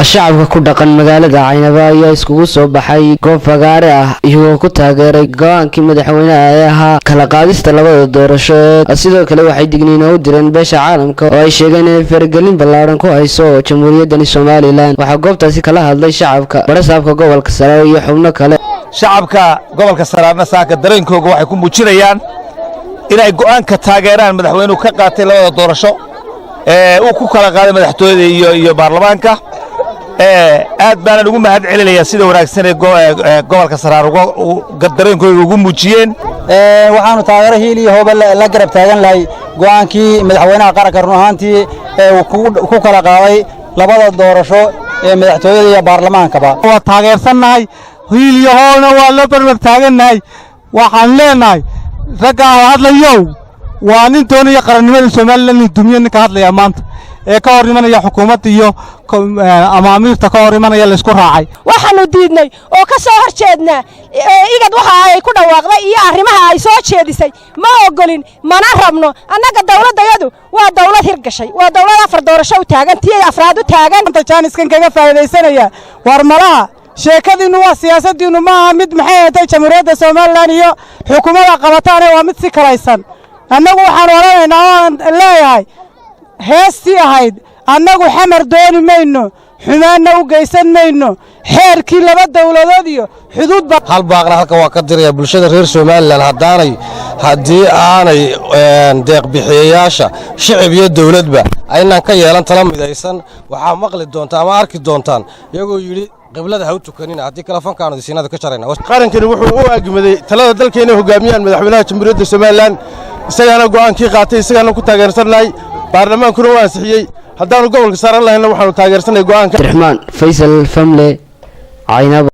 Shacabka ku dhaqan magaalada Caynaba ayaa iskugu soo baxay goob fagaare ah, iyagoo ku taageeray go-aankii madaxweynaha ee ahaa kala qaadista labada doorasho. Sidoo kale waxay digniino u direen beesha caalamka oo ay sheegeen inay faragelin ballaaran ku hayso Jamhuuriyaddani Somaliland. Waxaa goobtaasi kala hadlay shacabka barasaabka gobolka Saraar iyo xubno kale. Shacabka gobolka Saraarna saaka dareenkooga waxay ku muujinayaan inay go'aanka taageeraan madaxweynuhu ka qaatay labada doorasho ee uu ku kala qaaday madaxtooyada iyo baarlamaanka. Aad baanan ugu mahad celinayaa sida wanaagsan ee gobolka Saraar dareenkooga ugu muujiyeen. Waxaanu taageero hiil iyo hooba la garab taagan lahay go'aankii madaxweynaha qaranka, run ahaantii, ee uu ku kala qaaday labada doorasho ee madaxtooyada iyo baarlamaankaba. Waa taageersannahay, hiil iyo hoolna waa la barbar taagannahay. Waxaan leenahay raggaa hadlayow, waa nin doonaya qarannimada Somaliland inuu dumiyo. Ninka hadlaya maanta ee ka hor imanaya xukuumadda iyo amaamiirta ka hor imanaya laysku raacay. Waxaannu diidnay oo ka soo hor jeednaa IGAD waxa ay ku dhawaaqday iyo arrimaha ay soo jeedisay. Ma ogolin, mana rabno. Annaga dawladdayadu waa dawlad hirgashay, waa dawlad afar doorasho u taagan, tii afraad u taagan. Jaaniskan kaga faa'iidaysanaya, war malaha sheekadiinnu waa siyaasaddiinnu ma aha mid, maxay ahatay, Jamhuuriyadda Somaliland iyo xukuumadda qabataane, waa mid si kalaysan. Annagu waxaan odhanaynaa oo aan leeyahay heestii ahayd: "Annagu Xamar dooni mayno, xumaanna u geysan mayno, xeerkii laba dawladood iyo xuduudba." Hal baaqna halkan waa ka diraya bulshada reer Somaliland: haddii aanay deeqbixiyayaasha, shicib iyo dawladba, aynaan ka yeelan tala midaysan, waxaa maqli doontaan ama arki doontaan iyagoo yidhi qiblada ha u tukanina, haddii kale fankaanu siinada ka jarayna. Qarankani wuxuu u agmaday talada dalka inay hoggaamiyaan madaxweynaha Jamhuuriyadda Somaliland. Isagaana go'aankii qaatay, isagaana ku taageersannahay, baarlamaankuna u ansixiyey. Haddaanu gobolka saaran lahayna, waxaanu taageersanay go'aanka. Abdiraxmaan Faysal Famle, Caynaba.